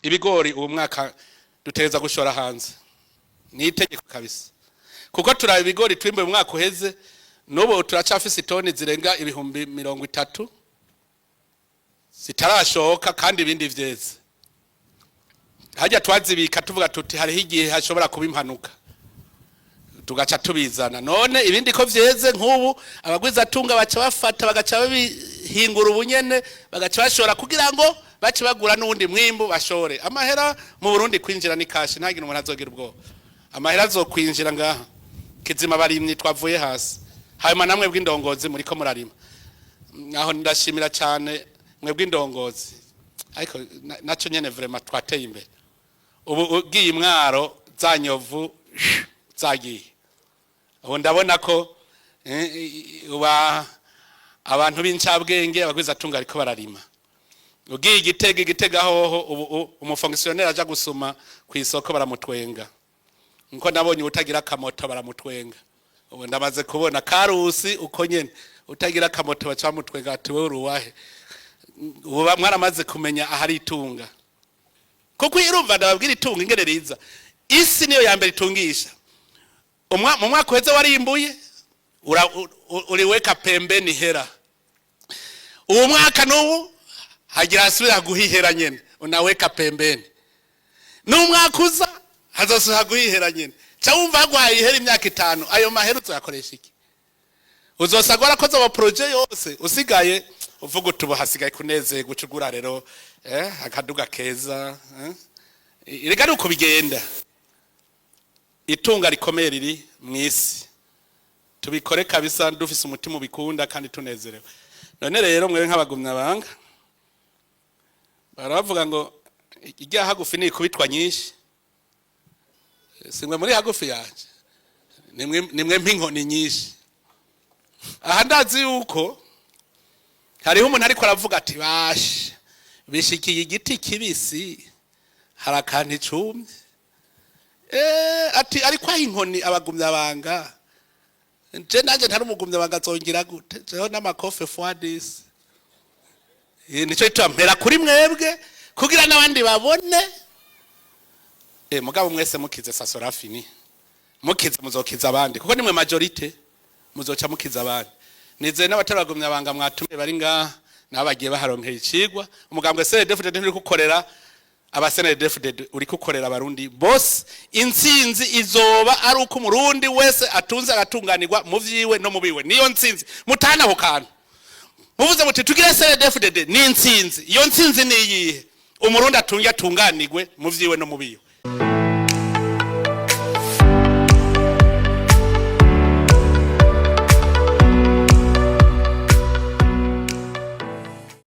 Ibigori uwo mwaka dutegereza gushora hanze, ni itegeko kabisa, kuko turaba ibigori twimbuye umwaka uheze, n'ubu turacafise itoni zirenga 30,000 zitarashoka, kandi ibindi vyeze. Hajya twazibika tuvuga tuti hariho igihe hashobora kuba impanuka, tugaca tubizana. None ibindi ko vyeze, nk'ubu abagwizatunga baca bafata, bagaca babihingura ubunyene, bagaca bashora kugira ngo bace bagura n'uwundi mwimbu, bashore. Amahera mu Burundi kwinjira ni cash, ntagire umuntu azogira ubwoba. Amahera azokwinjira ngaha kizima. Barimyi twavuye hasi, hanyuma namwe bw'indongozi muriko murarima aho, ndashimira cyane mwebwe indongozi. Ariko naco nyene vraiment twateye imbere. Ubu ugiye imwaro, za nyovu zagiye. Ubu ndabona ko uba abantu b'incabwenge, abagwizatunga ariko bararima. Ugiye Igitega, Igitega hoho ubu umufonctionnaire aja gusuma ku isoko baramutwenga, nko nabonye utagira akamoto baramutwenga. Ubu ndamaze kubona Karusi uko nyene, utagira akamoto baca bamutwenga, ati: "Wewe uruwahe?" Ubu mwaramaze kumenya ahari itunga, kuko irumva ndababwira itunga ingene riza. Isi niyo ya mbere itungisha. Mu mwaka uheze warimbuye, uliweka pembeni hera. Uwo mwaka n'ubu hagira hasubira guhihera nyene, unaweka pembeni. N'umwaka uza hazosubira guhihera nyene. Ca wumva hagwaye ihera imyaka 5, ayo mahera uzoyakoresha iki? Uzosanga warakoze ama projets yose, usigaye uvuga uti ubu hasigaye kunezerwa, uca ugura rero akaduga keza. Erega ni uko bigenda. Itunga rikomeye riri mu isi. Tubikore kabisa dufise umutima ubikunda kandi tunezerewe. None rero mwewe nk'abagumyabanga, baravuga ngo ijya hagufi ni ikubitwa nyinshi. Simwe muri hagufi yanje, nimwe mpinkoni nyinshi. Aha ndazi yuko hariho umuntu ariko aravuga ati: "Basha, bishikiye igiti kibisi, hari akantu icumye." Ati ariko aho inkoni abagumyabanga, je nanje ntari umugumyabanga, azongera gute? Jeho n'amakofe fois 10. Nico gituma mpera kuri mwebwe kugira n'abandi babone. Mugabo mwese mukize, ça sera fini. Mukize, muzokiza abandi, kuko nimwe majorité, muzoca mukiza abandi. Nizeye n'abataragumyabanga mwatumye bari ngaha nabo bagiye baharonkera icigwa. Umugambwe CNDD-FDD nturi gukorera aba CNDD-FDD, uri gukorera abarundi bose. Intsinzi izoba ari uko umurundi wese atunze, agatunganirwa mu vyiwe no mu biwe. Niyo ntsinzi. Mutana ako kantu, muvuze muti tugire CNDD-FDD, ni intsinzi. Iyo ntsinzi ni iyihe? Umurundi atunge, atunganirwe mu vyiwe no mu biwe.